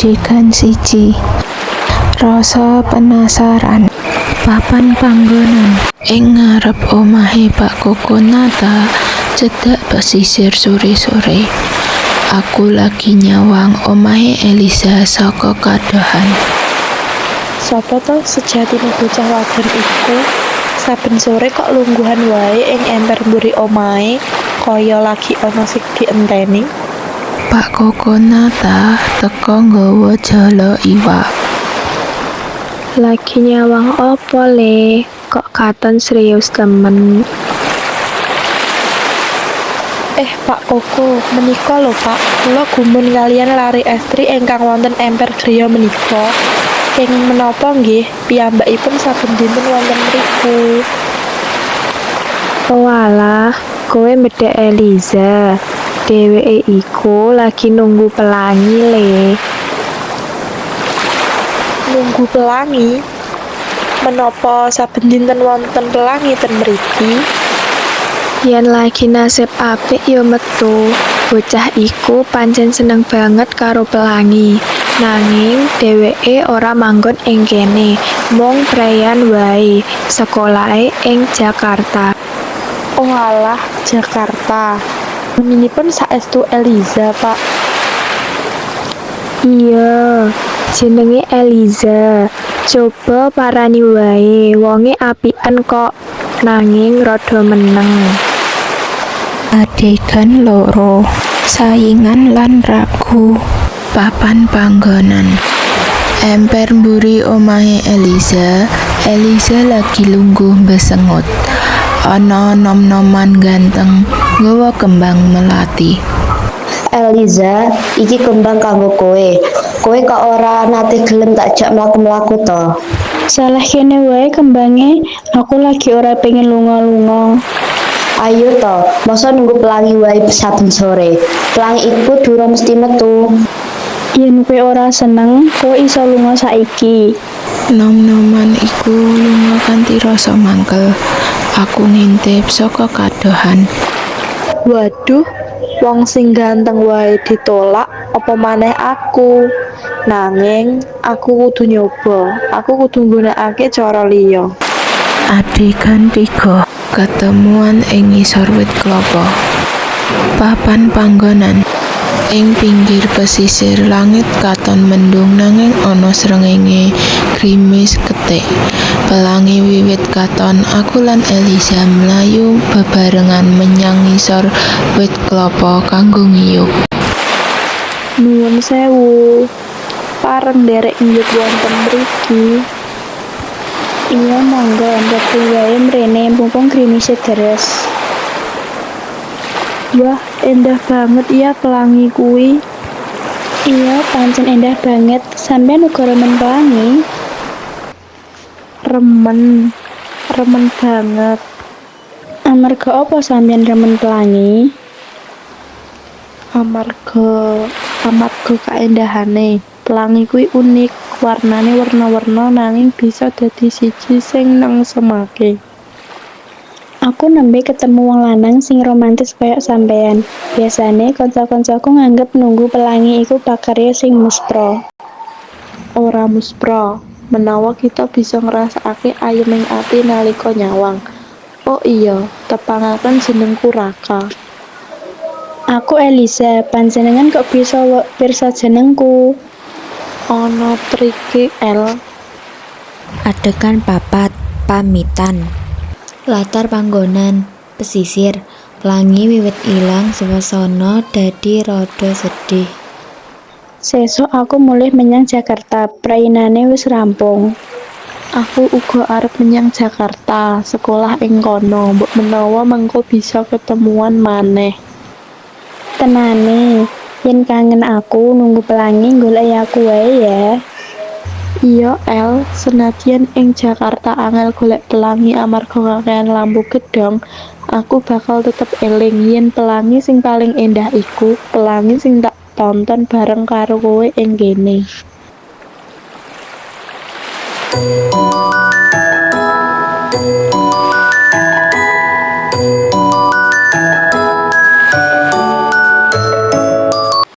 Adegan 1. Rasa penasaran. Papan panggonan. Ing ngarep omahe Pak Koko Nata, cedhak pesisir sore-sore. Aku lagi nyawang omahe Eliza saka kadohan. Sopo to sejatine bocah wadon iku? Saben sore kok lungguhan wae ing emper mburi omahe kaya lagi ana sing dienteni. Pak Koko Nata teka nggawa jala iwak. Lagi nyawang opo, Le? Kok katon serius temen? Eh, Pak Koko, menika lho, Pak. Kula gumun kaliyan lare estri ingkang wonten emper griya menika. Kenging menapa nggih piyambakipun saben dinten wonten mriku? Oalah, kowe mbedhek Eliza. Dheweke iku lagi nunggu pelangi, Le. Nunggu pelangi? Menapa saben dinten wonten pelangi ten mriki? Yen lagi nasib apik ya metu. Bocah iku pancen seneng banget karo pelangi. Nanging dheweke ora manggon ing kene, mung preyan wae. Sekolahe ing Jakarta. Oalah, Jakarta. Naminipun saestu Eliza, Pak? Iya, jenenge Eliza. Coba parani wae, wonge apikan kok, nanging rada meneng. Adegan 2. Saingan lan ragu. Papan panggonan. Emper mburi omahe Eliza. Eliza lagi lungguh mbesengut. Ana nom-noman ganteng nggawa kembang melati. Eliza, iki kembang kanggo kowe. Kowe kok ora nate gelem tak jak mlaku-mlaku to? Seleh kene wae kembange, aku lagi ora pengen lunga-lunga. Ayo to, masa nunggu pelangi wae saben sore. Pelangi iku durung mesti metu. Yen kowe ora seneng, kowe iso lunga saiki. Nom-noman iku lunga kanthi rasa mangkel. Aku ngintip saka kadohan. Waduh, wong sing ganteng wae ditolak, apa maneh aku. Nanging aku kudu nyoba, aku kudu nggunakake cara liya. Adegan 3. Ketemuan ing ngisor wit klapa. Papan panggonan. Ing pinggir pesisir langit katon mendung nanging ana srengenge grimis kethik. Pelangi wiwit katon, aku lan Eliza mlayu bebarengan menyang ngisor wit klapa kanggo ngiyup. Nuwun sewu. Pareng nderek ngiyup wonten mriki? Iya, monggo, mlebu wae mrene mumpung grimise deres. Wah, endah banget ya pelangi kuwi. Iya, pancen endah banget. Sampeyan uga remen pelangi? Remen. Remen banget. Amarga apa sampeyan remen pelangi? Amarga kaendahane. Pelangi kuwi unik, warnane werna-werna nanging bisa dadi siji sing nengsemake. Aku nembe ketemu wong lanang sing romantis koyok sampeyan. Biasane kanca-kancaku nganggep nunggu pelangi iku pakarya sing muspra. Ora muspra, menawa kita bisa ngrasakake ayeming ati nalika nyawang. Oh iya, tepangaken jenengku Raka. Aku Eliza, panjenengan kok bisa pirsa jenengku? Ana trike, El. Adegan 4. Pamitan. Latar panggonan, pesisir. Pelangi wiwit ilang, swasana dadi rada sedih. Sesuk aku mulih menyang Jakarta, preinane wis rampung. Aku uga arep menyang Jakarta, sekolah ing kono, mbok menawa mengko bisa ketemuan maneh. Tenane, yen kangen aku nunggu pelangi goleki aku wae ya. Iya, El, senadyan ing Jakarta angel golek pelangi amarga kakehan lampu gedhong, aku bakal tetep eling yen pelangi sing paling endah iku pelangi sing tak tonton bareng karo kowe ing kene.